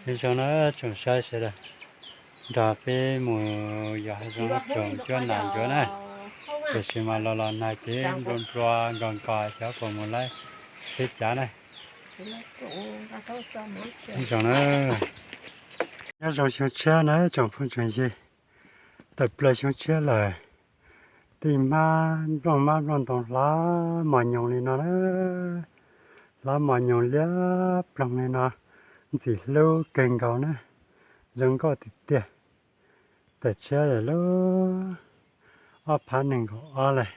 Nyob zoo na tsoom saib sawv daws, nrog peb mus yos hav zoov tsoom cuab nas ncuav na, tiam sis mas los los nag kev nplua nplua nkos nkos xyov puas mus laib sib cav na. Nyob zoo na, nyob zoo xyoo tshiab na tsoom phooj tsoom ywg, tawm plaws xyoo tshiab lawm, tej hmab nplooj hmab nplooj ntoo hlav mos nyoos li no na, hlav mos nyoos liab ploog li no, ntxim hlub kawg nkaus na, zoo nkauj tiag tiag. Tawm tshiab lawm lauj, ob phav nees nkaum ob lawm,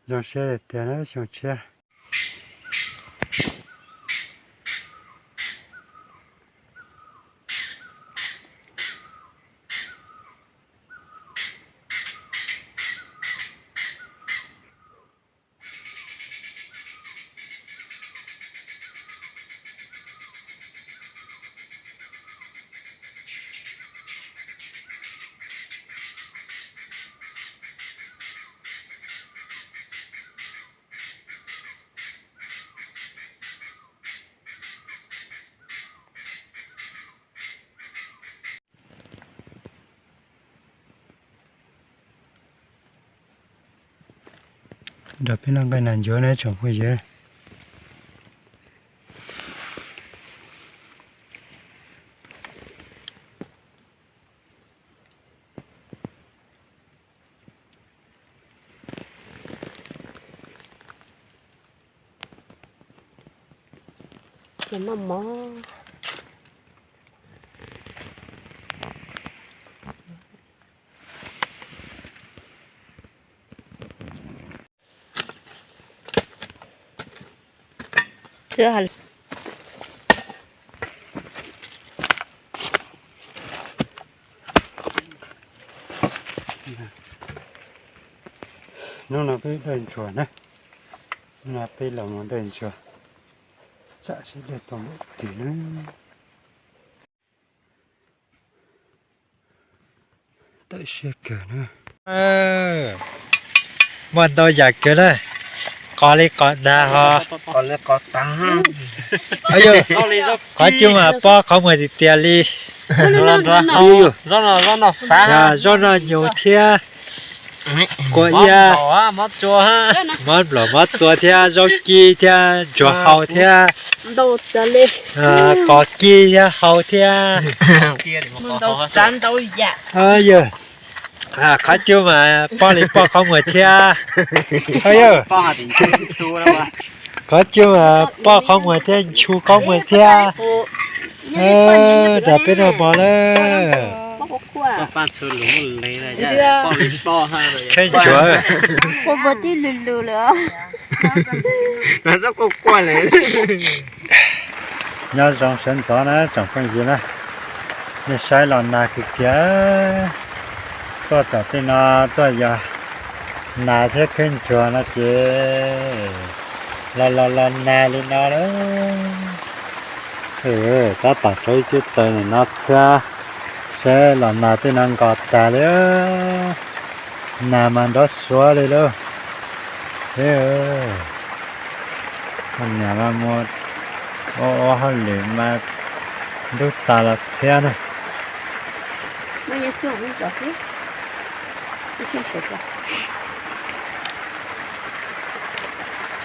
zoo siab tiag tiag na xyoo tshiab. Nrog peb noj nqaij nas ncuav na tsoom phooj ywg. Ces noj mov. Hnub no peb dawj ntsuag na, hnub no peb los mus dawj ntsuag, tsam seb dawj tau npaum twg na. Tawm siab kawg na. Muaj ntau yam kawg na, qos li qos dag ho. Qos cub mas pob qhov muag tiag tiag li. Zaub noj nyuv thiab, kua iab, mov nplaum mov txua thiab zaub kib thiab ntsuag hau thiab, qos kib thiab hau thiab. Yog qhov cub mas pob li pob qhov muag thiab. Yog qhov cub mas pob qhov muag thiab nchu qhov muag thiab. Nrog peb noj mov lawm. Kheb ntsuav. Nyob zoo sawv ntxov na tsoom phooj ywg na, nej saib los nag kawg kiag, tuaj tom tej no tuaj yos nas thiab kheb ntsuag no ces los los los nag li no lawm. Tab tom rau ib tug taws no txhiab, saib los nag tej no nkos tag li, nag mas nrov suav li lauj. Niam mas mus ua ua hauj lwm mas ntub tas los txhiab na.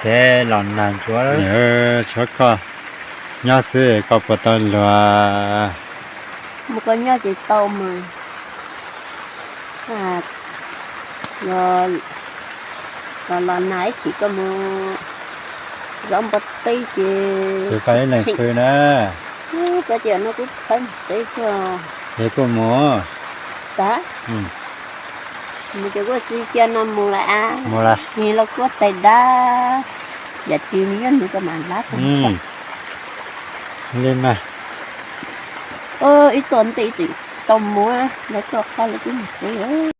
Ces los nag ntsuav, tshuav koj nyob xwb koj puas tau luag? Mus koj nyob ces tau mas. Los los nag ib chim koj mus zov npua teb ces, ces koj ib leeg pw na. Koj ces no kuj thawb mus tsev xwb. Ces kuj mus. Tag. Mus ces kuj tsis cia no mus lawm a. Mus lawm. Nws los kuj tais dab, yam twg nws yuav nws koj mam lav. Li mas. Ib tuaj nte tseem tau mus, lawv tuaj qab lawv twb mus tsev.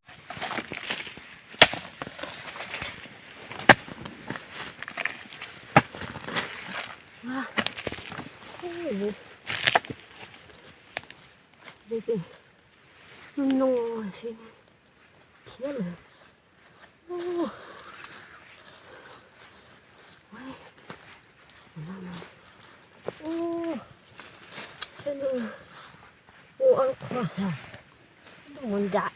Mus nram,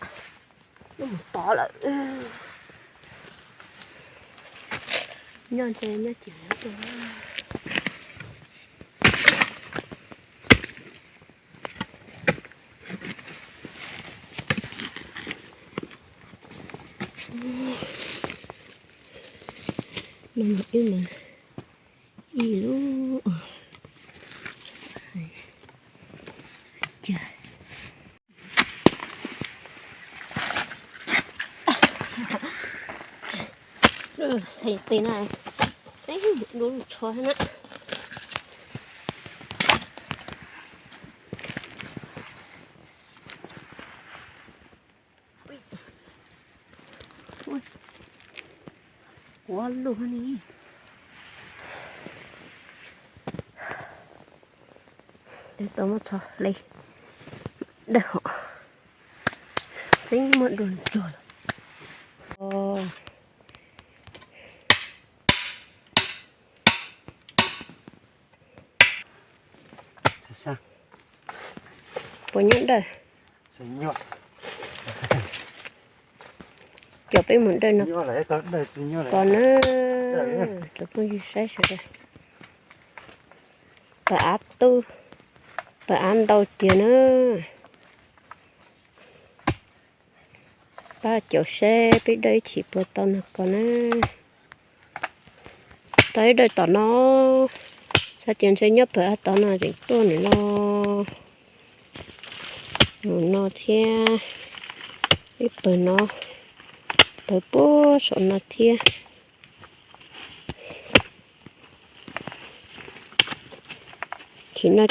mus tod lawm. Nyob ntshe nyob ces mus tuaj. No ib mas ib lub. Txhais tes na, lub tsho na. Ua luaj ni. Tau muab txhos hle dawb hom. Tseeb muaj dua ntsuag lawm. Puas nyob dawj? Cov peb mus dawj no, ko na, cov phooj ywg saib sawv daws. Pab av tub, pab av ntau tiag na. Pab caum seb peb dawj ib chim puas tau nag ko na. Tau ib dawj tom no, xav tias ntshe nyob pawg av tod no tseem tuaj nws no. Mus no thiab, ib pawg no, pawg puag saum no thiab. Chim no.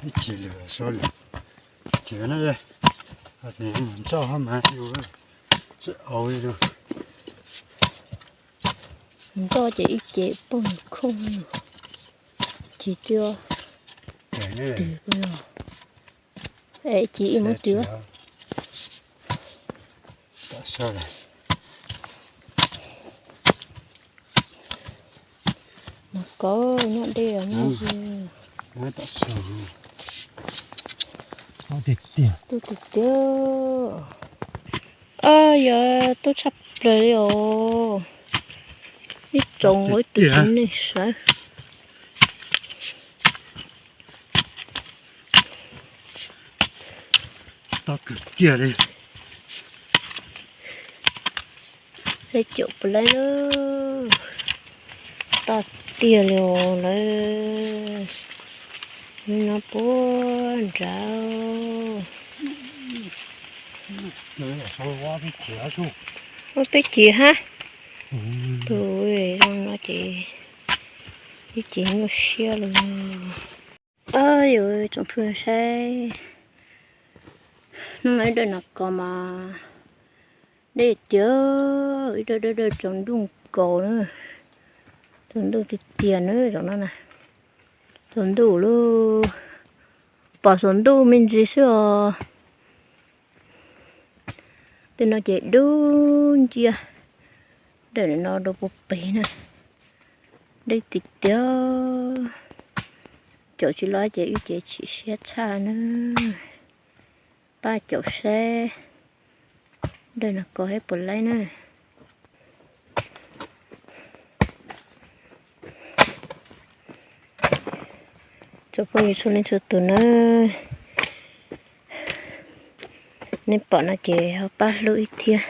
Ib chim lwm so lwm, chim no ntoj mas, tsis au li. Ntoj ces ib ce poj khooj, ces twb twb, es ib ce ib muab twb. Nag ko nyob deb los nyob ze. Tub tiag tiag. Yog tub tshaj plaws li os. Ib tsoom ua ib tug txiv neej sawv. Toj kawg kiag li. Peb caum puas laib na. Toj tiag li os lawm. No puag nrad. Ua peb cim hab. Tus zoo no ces ib ce nyuaj siab lawm. Yus tsoom phooj ywg saib, hnub no ib dawj no ko mas deb tiag, ib dawj dawj dawj tsaus ntuj nkaus na, tsaus ntuj tiag tiag na zaum no na, tsaus ntuj lub, pom tsaus ntuj me ntsis xwb os. Tej no ces dub nciab, dawm no rau puag pem na, deb tiag tiag, caum tsis los ces wb ces chim siab tshaj na. Pab caum saib dawm no ko hab puas laib na. Tsoom phooj ywg txhua leej txhua tus na, nej pom no ces ho pab hlub ib thiab,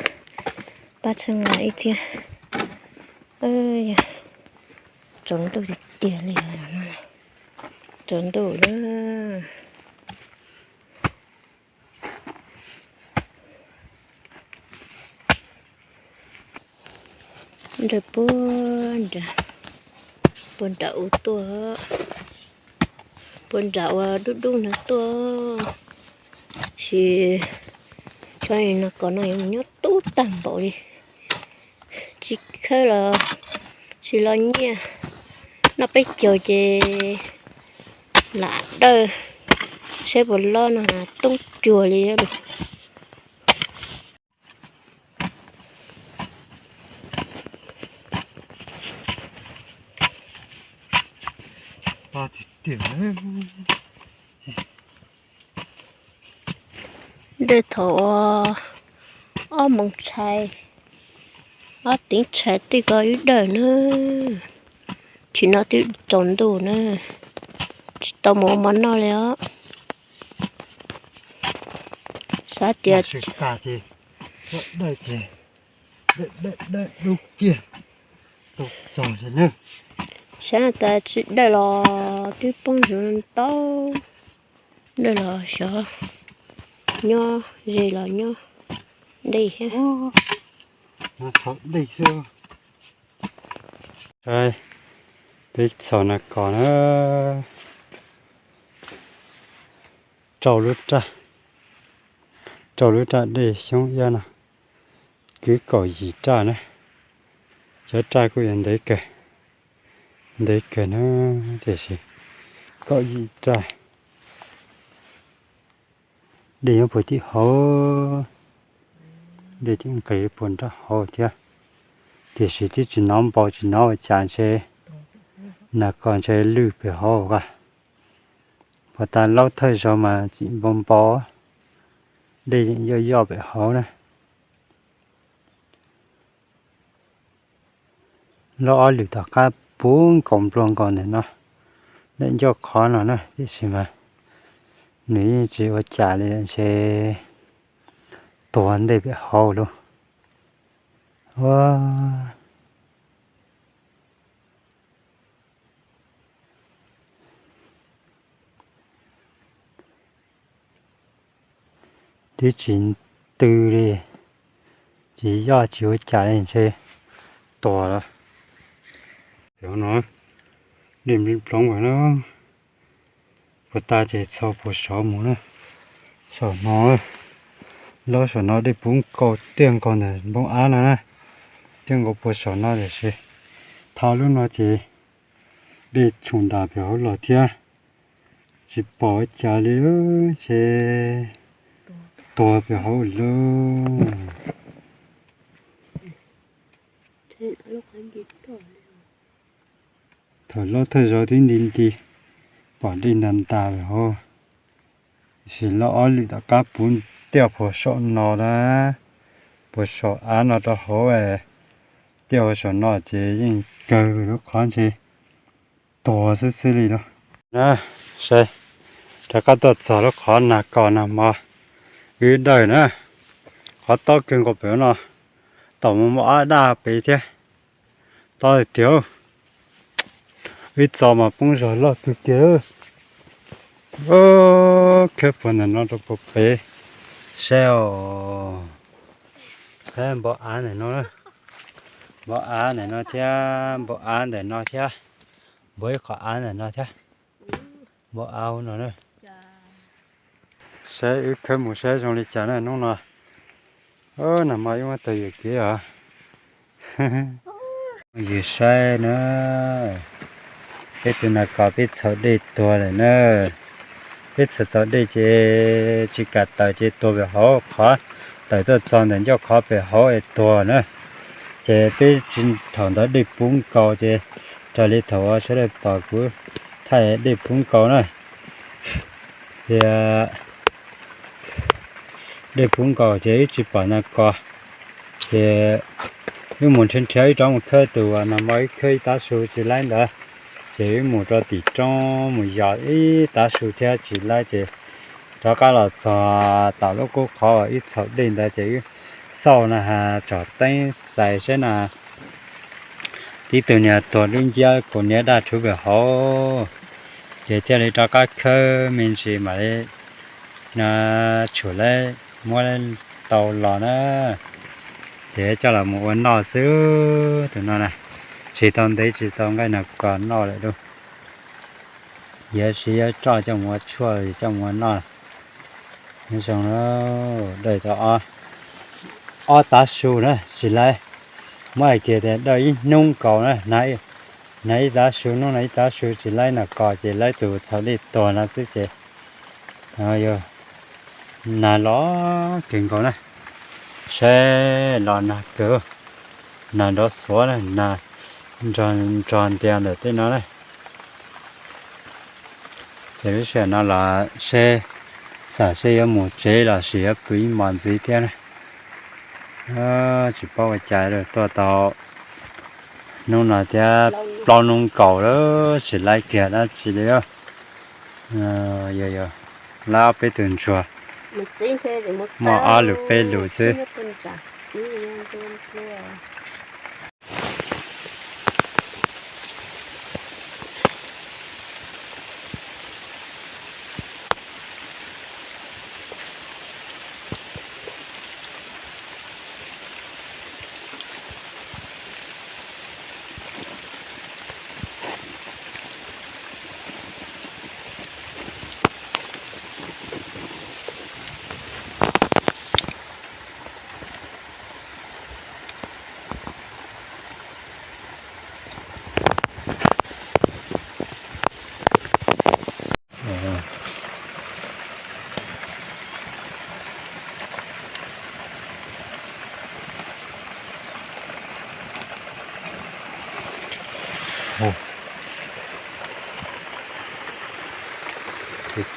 pab txhawb nqa ib thiab. Tsaus ntuj tiag tiag li, tsaus ntuj lawm. Nrog puag nram, puag nram u tuaj. Ua nram ua dub dub no tuaj, sis cov no kom no yuav mus nyob tub tag npaum li. Tsis khawb los tsis los nyiaj, noj peb caug ces lam dawj, saib puas lob no toob cuag li lus. Dawj thaum ob moos tshais, ob teev tshais tej ko wb dawj na. Tsis no twb tsaus ntuj na, tsis tau mus ua mov noj li os. Xav tias xav tas tsis dawj los twb poob ntsuv ntau, dawj los xyov nyob ze los nyob dej thiab. Peb txhos nas kos na, rau lub raj, rau lub raj dej xyoob iab no, kwv kaum yim raj na. Cov raj kuj yuav ntev kawg, ntev kawg na, tiam sis kaum yim raj. Dej nyob puag tim hauv, dej twb nqis puag nram hauv thiab, tiam sis twb tsis hnov npau tsis hnov ua cas ntshe nas kos ntshe lwj pem hauv ko. Puag ta laub thawj zaug mas tseem npau npau, dej yeej yoj yoj pem hauv na. Lub ob lwm tom qab puv nkaus nplua nkaus ntawm no, ntawm ncauj qhov no na, tiam sis mas nws yeej tsis ua cas li ntshe tuag ntej pem hauv lauj. Twb tsis tw li, tsis yoj tsis ua cas li ntshe tuag lawm. Cov no dej nploov nploov na, puag ta ces txhos puag saud mus na, saum no, lub saum no dej puv nkaus tiaj nkaus ntawm npoo av no na, tiaj nkaus puag saum no tiam sis thaum lub no ces dej tshoom nram pem hauv los thiab, tsis pom ua cas li ces tuag pem hauv lauj. Thaum lub thawj zaug twb nti nti, pom dej ntas ntas pem hauv, tiam sis lub ob lwm tom qab puv tiaj puag saum no na, puag saum av no rau hauv, tiaj puag saum no ces yeej kawg lub qhov ntshe tuag xwb xwb li lauj. Na, saib, rov qab tuaj txog lub qhov nas kos nag hmo wb dawj na, qhov tob kawg nkaus pem no, tom mus muaj ob daj pem thiab, tob tiag tiag. Ib txo mas poob zog loj kawg kiag. Khawb puag ntawm no rau puag pem saib os. Npau av ntawm no, npau av ntawm no thiab, npau av ntawm no thiab, npau ib qho av ntawm no thiab, npau av no na. Saib wb khawb mus saib zoo li cas na hnub no. Nag hmo wb muab tau yuam kev os. Yus saib na, peb tus nas kos peb txhaum dej tuag lawm na. Peb txhaum txhaum dej ces tsis kam tawm ces tuag pem hauv qhov, tawm tuaj txog ntawm ncauj qhov pem hauv es tuag na. Ces peb tsis, thaum ntawd dej puv nkaus ces raws li thaum uas sawv daws pom kuv thaij dej puv nkaus na. Ces dej puv nkaus ces wb tsis pom nas kos, ces wb mus nrhiav nrhiav wb rov mus khawb tus uas nag hmo wb khawb ib tav su tsis laib ntawd, ces wb mus rau tim roob mus yos ib tav su thiab tsis laib ces rov qab los txog tom lub qub qhov uas wb txhaum dej ntawd ces wb xauj na has tsom teeb xais saib na tib tug niag tuag dub nciab kaus hniav daj rhuv pem hauv, ces thiaj li rov qab khawb me ntsis mam li tshum laib muab tau los na. Ces coj los mus ua noj xwb tus no na, tsis tau ntev tsis tau nqaij nas kos noj lawm lauj. Yog siv yuav roj coj mus ua tshuaj coj mus ua noj. Nyob zoo na, dawj tau ob tav su na tsis laib. Muab hais kiag tias dawj ib hnub nkaus na, hnav ib tav su hnub no ib tav su tsis laib no ko ces laib tus txhaum dej tuag no xwb ces yog nag los kawg nkaus na. Seb los nag kawg, nag nrov xuav na, nag nrog nrog ntias ntawm tej no na. Ces lub sij hawm no los seb, xam seb yuav mus tsev los sis yuav pw ib hmos ntxiv thiab na. Tsis paub ua cas tuaj tau hnub no thiab plaub hnub nkaus lawm tsis laib kiag dab tsi li. Yog yog, laib ob peb tus ntsuag, muaj ob lus peb lus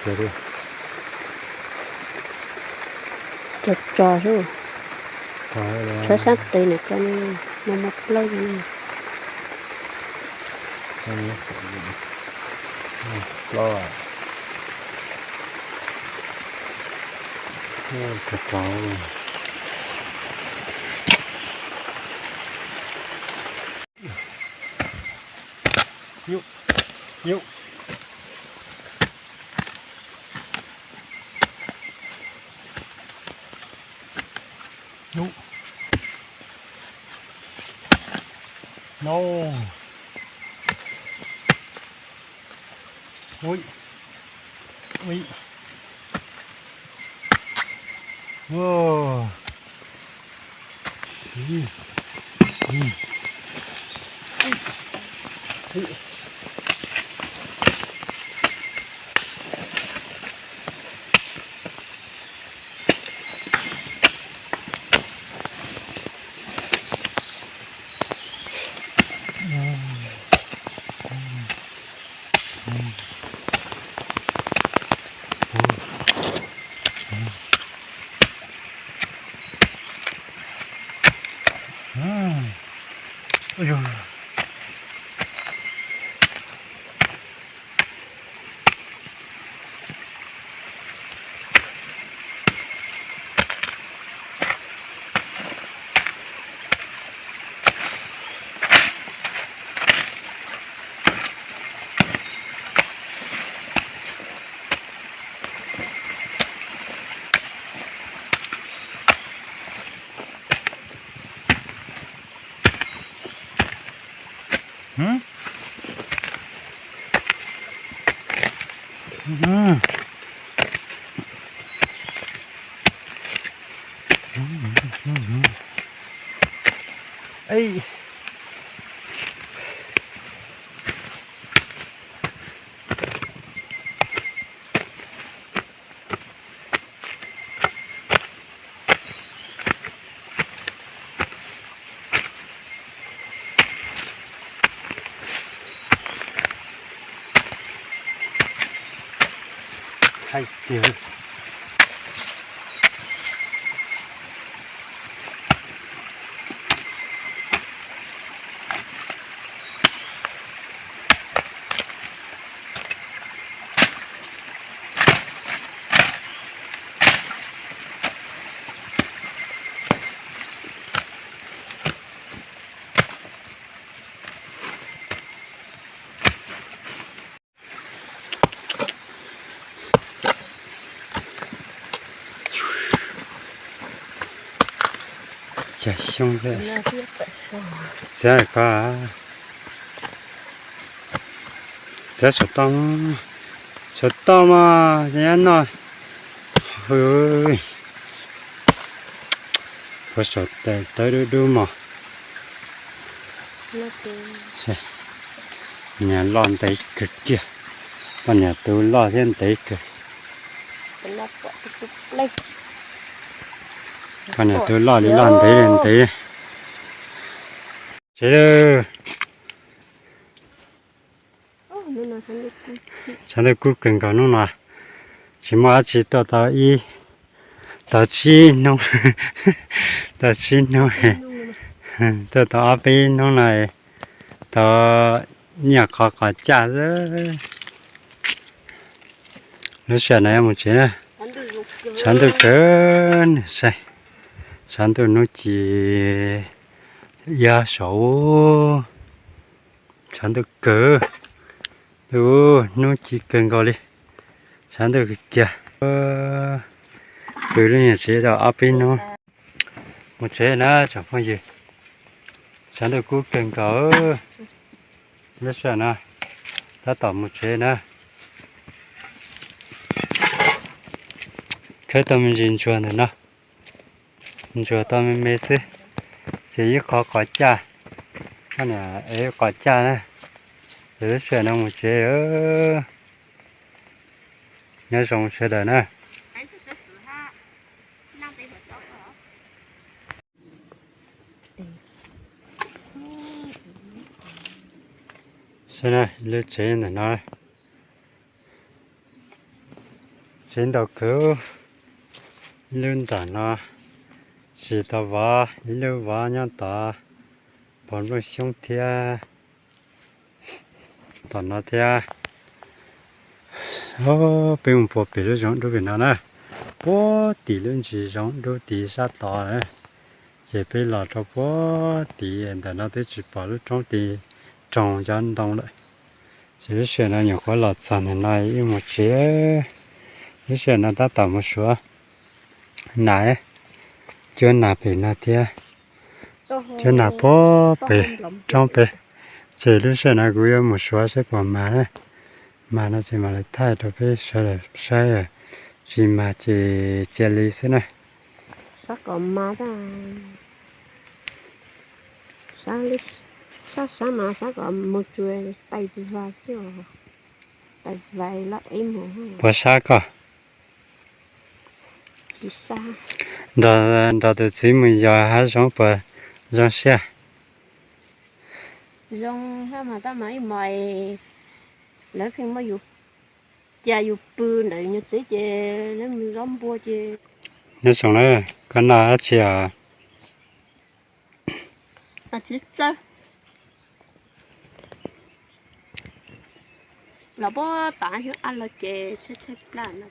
xwb. Tso tso xwb. Tshuav sab tes nws ko, no muaj plaub. Plaub. Nyuj, nyuj. Nyuj. No. Ui. Ui. Wow. Hais tias Cas xyoob thiab. Txiav ko, txiav saum toj. Saum toj mas nyob noj, hwv, puag saum tawv dub dub mos. Niag loj ntev kawg kiag, poj niam tus loj thiab ntev kawg. Poj niam tus loj li loj ntev li ntev. Tsev lawm. Tshav ntuj kub kawg nkaus hnub no, tsis muaj dab tsi tuaj tau ib, tau tsib hnub, tau tsib hnub, tuaj tau ob peb hnub no, tau nyiaj qhov qos caj xwb. Lub sij hawm no yuav mus tsev na, tshav ntuj kawg, saib, tshav ntuj hnub ci iab saud, tshav ntuj kawg, hnub ci kawg nkaus li, tshav ntuj kawg kiag. Pw lub nyuag tsev tau ob peb hnub, mus tsev na tsoom phooj ywg. Tshav ntuj kub kawg nkaus, lub sij hawm no tab tom mus tsev na. Khawb tau me ntsis ntsuag ntawm no, ntsuag tau me me xwb, ces ib qho qos caj, poj niam ev qos caj na, ces lub sij hawm no mus tsev. Nyob zoo sawv daws na. Saib na, lub tsev ntawm no, tsev ntau kawg. Lub nram no tsis tau vov, ib lub vov nyob tod, pom nplooj xyoob thiab. Tom no thiab. Peb mus puag pem lub zoov dub pem no na, puag tim lub ntsis zoov dub tid sab tod, ces peb los rau puag tid ntawm no twb tsis pom lub roob tid, roog cov ntoo lawm. Ces lub sij hawm no nyuam qhuav los txog ntawm no wb mus tsev. Lub sij hawm no tab tom mus suav nas, cuab nas pem no thiab, cuab nas puag pem roob pem. Ces lub sij hawm no kuv yuav mus suav saib puas mag na. Mag no ces mam li thaij rau peb sawv daws saib, tsis mag ces cia li xwb na. Sab kom mag, sab sab mas sab kom mus tsuas tais vas xwb os. Tais vas los ib mus. Puas sab koj? Nrog tus txiv mus yos hav zoov puas zoo siab? Zoo, tab mas ib hmos lawv pheej muab yus, cia yus pw ntawm nyuag tsev ces lawv mus zaub npua ces. Nyob zoo na, koj noj dab tsi os? Los puag ta xyov a los ces tshaib tshaib plab no.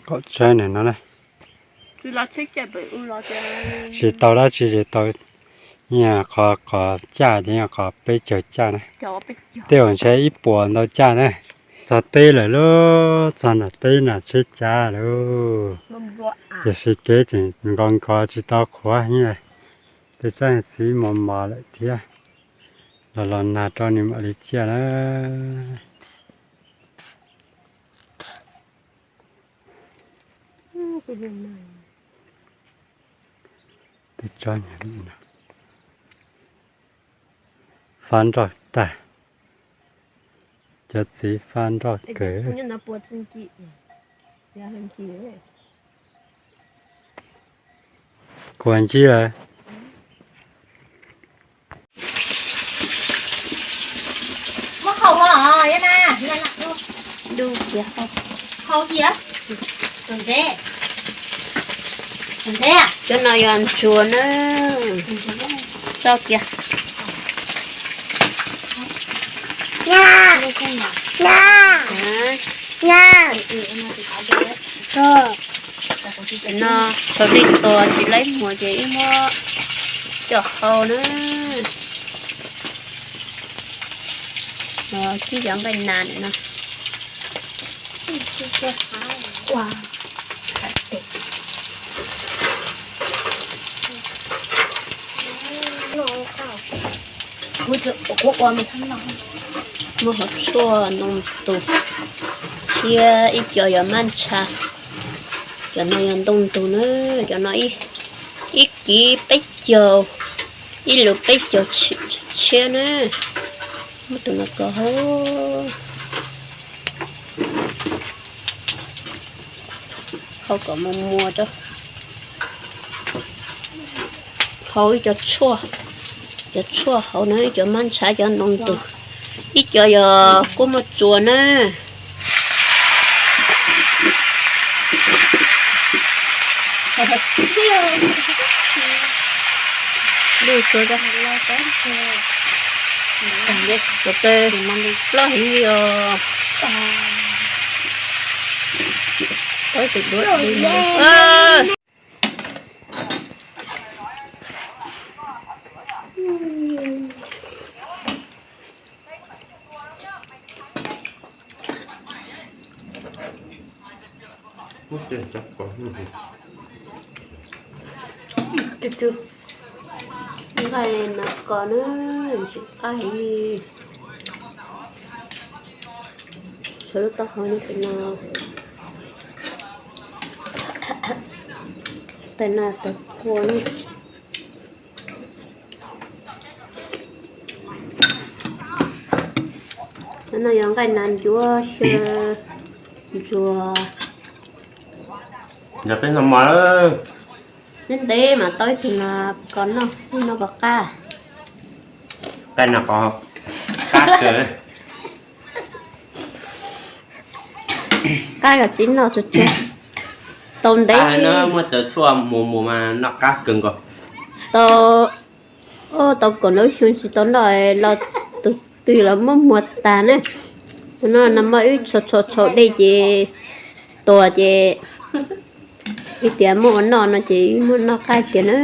Kom tshaib nim no na. Tsis tau dab tsi ces tau, yog qhov qos caj ces yog qhov peb caug caj na. Tej zaum ntshe ib puas ntau caj na. Txog teb lawm lauj, txog nram teb nram tsheb cav lauj. Tiam sis kev tseem nkos nkos tsis tau qhuav heev, tej tsob txiv mos mos lawm thiab. Los los nag rau nws mam li ciaj na. Tej tsob fab nroj tag, cov txiv fab nroj kawg. Kuv ncig lawm. Muab haus os, na, haus kiag. Cov no yog ntsuag na. Tso kiag. No thaum nej tua tsis laib muag ces wb muab coj hau na. Kib cov nqaij nas no. Muab hov tshuaj ntoo ntug thiab ib co yog mab ntsha. Cov no yog ntoo ntug na, cov no ib kiv peb caug, ib lus peb caug tshiab na. Muab tus no kov hauv, hau kom muag muag rau. Hau ib co tshuaj, cov tshuaj hauv na, ib co mab ntsha, cov ntoo ntug, ib co yog kua muaj tsuas na. Lub suav, cov peb plaub heev li os. Tab sis duav Nqaij nas kos na, tsis qab heev li. Tshuav lub taub hau nyob pem no. Tais nas tais quav na. No yog nqaij nas ncuav xyaw ntsuag. Nrog peb noj mov, ntev ntev mas tau ib tug nas kos noj, ib no puas qab? Nqaij nas kos qab kawg. Qab kawg tsis noj tsuag tsuag. Tau ntev, muab txawv tshuaj mus mus mas noj qab kawg nkaus. Tau, tau kaum lub xyoo tsis tau noj los tus twg los muab muag tag na. No nag hmo wb txhos txhos txhaum dej ces tuag ces ib tias muab ua noj no ces wb muab noj qab tiag na.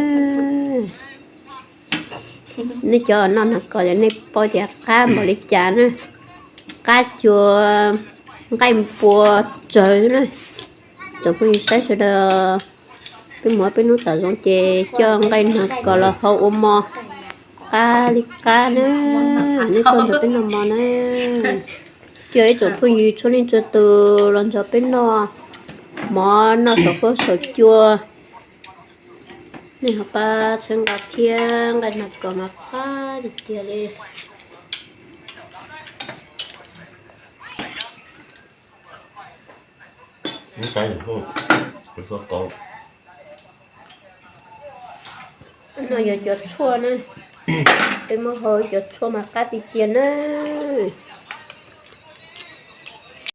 Nej cov noj nas kos ces nej paub tias qab npaum li cas na. Qab cuag nqaij npua tsawv na. Tsoom phooj ywg saib sawv daws, peb muab peb hnub tom zoov ces coj nqaij nas kos los hau ua mov, qab li qab na. Nej tuaj nrog peb noj mov na. Coj ib tsoom phooj ywg txhua leej txhua tus los nrog peb noj mov, noj saum huab saum cua. Nej ho pab txhawb nqa thiab, nqaij nas kos mas qab tiag tiag li. No yog cov tshuaj na, peb muab hau cov tshuaj mas qab tiag tiag nawb.